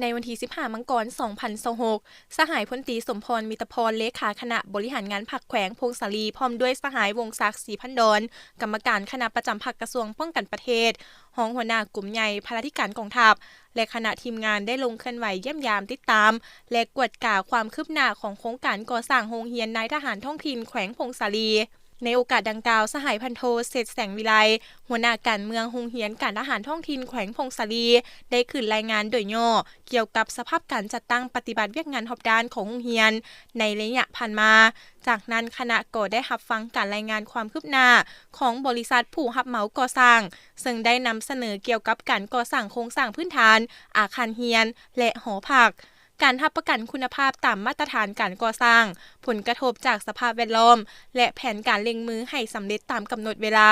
ໃນວັນທີສິບຫ້າ ມັງກອນ ສອງພັນຊາວຫົກ ສະຫາຍພົນຕີ ສົມພອນ ມິດຕະພອນ ເລຂາຄະນະບໍລິຫານງານພັກແຂວງຜົ້ງສາລີ ພ້ອມດ້ວຍສະຫາຍ ວົງສັກ ສີພັນດອນ ກຳມະການຄະນະປະຈຳພັກກະຊວງປ້ອງກັນປະເທດ, ຮອງຫົວໜ້າກົມໃຫຍ່ພະລາທິການກອງທັບ ແລະ ຄະນະທີມງານໄດ້ລົງເຄື່ອນໄຫວຢ້ຽມຢາມຕິດຕາມ ແລະ ກວດກາຄວາມຄືບໜ້າຂອງໂຄງການກໍ່ສ້າງໂຮງຮຽນນາຍທະຫານທ້ອງຖິ່ນແຂວງຜົ້ງສາລີ. ໃນໂອກາດດັ່ງກ່າວ, ສະຫາຍພັນໂທ ເສດແສງວິໄລ ຫົວໜ້າການເມືອງໂຮງຮຽນການທະຫານທ້ອງຖິ່ນແຂວງຜົ້ງສາລີ ໄດ້ຂຶ້ນລາຍງານໂດຍຫຍໍ້ກ່ຽວກັບສະພາບການຈັດຕັ້ງປະຕິບັດວຽກງານຮອບດ້ານຂອງໂຮງຮຽນໃນໄລຍະຜ່ານມາ. ຈາກນັ້ນຄະນະກໍໄດ້ຮັບຟັງການລາຍງານຄວາມຄືບໜ້າຂອງບໍລິສັດຜູ້ຮັບເໝົາກໍ່ສ້າງ, ເຊິ່ງໄດ້ນຳສະເໜີກ່ຽວກັບການກໍ່ສ້າງໂຄງສ້າງພື້ນຖານ, ອາຄານຮຽນ ແລະ ຫໍພັກ, ການຮັບປະກັນຄຸນນະພາບຕາມມາດຕະຖານການກໍ່ສ້າງ, ຜົນກະທົບຈາກສະພາບແວດລ້ອມ ແລະ ແຜນການເລັ່ງມືໃຫ້ສຳເລັດຕາມກຳນົດເວລາ.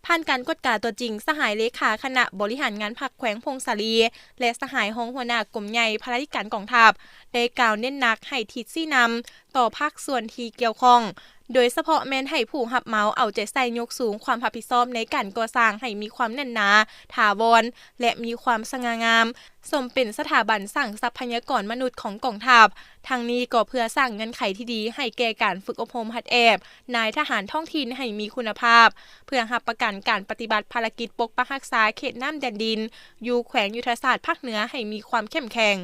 ຜ່ານການກວດກາຕົວຈິງ, ສະຫາຍເລຂາຄະນະບໍລິຫານງານພັກແຂວງຜົ້ງສາລີ ແລະ ສະຫາຍຮອງຫົວໜ້າກົມໃຫຍ່ພະລາທິການກອງທັບ ໄດ້ກ່າວເນັ້ນໜັກໃຫ້ທິດຊີ້ນຳຕໍ່ພາກສ່ວນທີ່ກ່ຽວຂ້ອງ, ໂດຍສະເພາະແມ່ນໃຫ້ຜູ້ຮັບເໝົາເອົາໃຈໃສ່ຍົກສູງຄວາມຮັບຜິດຊອບໃນການກໍ່ສ້າງໃຫ້ມີຄວາມແໜ້ນໜາ, ຖາວອນ ແລະ ມີຄວາມສະຫງ່າງາມ, ສົມເປັນສະຖາບັນສ້າງຊັບພະຍາກອນມະນຸດຂອງກອງທັບ. ທັງນີ້ກໍເພື່ອສ້າງເງື່ອນໄຂທີ່ດີໃຫ້ແກ່ການຝຶກອົບຮົມຫັດແອບນາຍທະຫານທ້ອງຖິ່ນໃຫ້ມີຄຸນນະພາບ, ເພື່ອຮັບປະກັນການປະຕິບັດພາລະກິດປົກປັກຮັກສາເຂດນ້ຳແດນດິນຢູ່ແຂວງຍຸດທະສາດພາກເໜືອໃຫ້ມີຄວາມເຂັ້ມແຂງ.